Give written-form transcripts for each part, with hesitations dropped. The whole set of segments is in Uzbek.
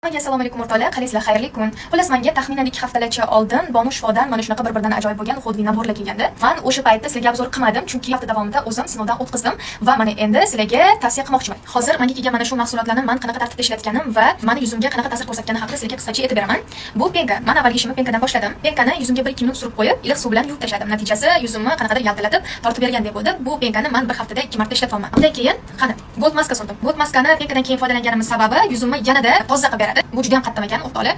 Hammaga assalomu alaykum, o'rtoqlar, qalaysizlar? Xayrli kun. Xullas, menga taxminan 2 haftalarcha oldin Bonu Shifodan mana shunaqa bir-biridan ajoyib bo'lgan уходовый набор lar kelgandi. Man o'sha paytda sizlarga обзор qilmadim, chunki hafta davomida o'zim sinovdan o'tkazdim va mana endi sizlarga tavsiya qilmoqchiman. Hozir menga kelgan mana shu mahsulotlarni man qanaqa tartibda ishlatganim va mani yuzimga qanaqa ta'sir ko'rsatgani haqida sizlarga qisqacha aytib beraman. Bu пенка. Man avvalgi ishimni пенка dan boshladim. Пенка ni yuzimga 1-2 minut surib qo'yib, iliq suv bilan yuvib tashladim. Natijasi yuzimni qanaqadir yaltiratib, tortib bergandek bo'ldi. Bu пенка ni man bir haftada 2 marta ishlatyapman. Undan keyin qani gold maska surdim. Gold maskani пенка dan keyin foydalanganimiz sababi yuzimni yanada toza qilib beradi. Bu juda ham qattiq ekan, o'rtoqlar.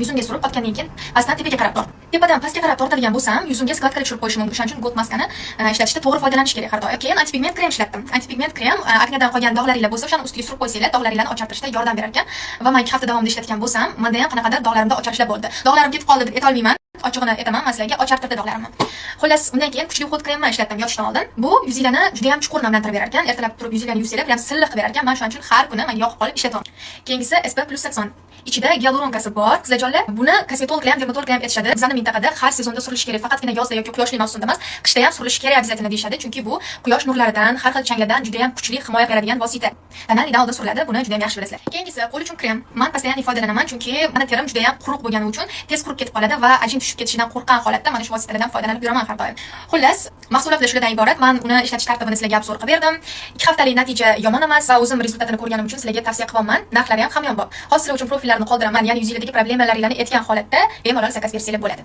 Yuzimga surib qotgandan keyin pastdan tepaga qarab tort. Tepadan pastga qarab tortadigan bo'lsam, yuzimga складка lar tushirib qo'yishi mumkin. O'shaning uchun gold maskani ishlatishda to'g'ri foydalanish kerak har doim. Keyin антипигмент krem ishlatdim. Антипигмент krem акне dan qolgan dog'laringlar bo'lsa, o'shani ustiga surib qo'ysanglar, dog'laringlarni ochartirishda yordam berar ekan. Va men 2 hafta davomida ishlatgan bo'lsam, menda ham qanaqadir dog'larimda ocharishlar bo'ldi. Dog'larim ketib qoldi deb aytolmayman. Ochig'ini aytaman, man sizlarga, ochartirdi dog'larimni. Xullas, undan keyin kuchli уход kremni ishlatdim yotishdan oldin. Bu yuzinglarni juda ham chuqur namlantirib berar ekan. Ertalab turib yuzinglarni yuvsanglar, prям silliq qilib berar ekan. Man shuning uchun har kuni men yoqib qolib ishlataman. Keyingisi SP plus 80. Ichida гиалуронка si bor. Qizlarjonlar, buni kosmetologlar ham, dermatologlar ham aytishadi. Bizani mintaqada har sezonda surilishi kerak. Faqatgina yozda yoki quyoshli mavsumda emas, qishda ham surilishi kerak обязательно deyishadi. Chunki bu quyosh nurlaridan, har xil changlardan juda ham kuchli himoya beradigan vosita. Тональный dan oldin suriladi, buni juda ham yaxshi bilasizlar. Keyingisi qo'l uchun krem. Man постоянно foydalanaman, chunki mani terim juda ham quruq bo'lgani uchun tez qurib ketib qoladi va ajin tushib ketishidan qo'rqqan holatda mana shu vositalardan foydalanib yuraman har doim. Xullas, mahsulotlar shulardan iborat. Man uni ishlatish tartibini sizlarga обзор qilib berdim. 2 haftalik natija yomon emas va o'zim результат ini ko'rganim uchun sizlarga tavsiya qilyapman. Narxlari ham hamyonbop. Hozir sizlar uchun profillarni qoldiraman, ya'ni yuzinglardagi problemalaringlarni aytgan holatda bemalol заказ bersanglar bo'ladi.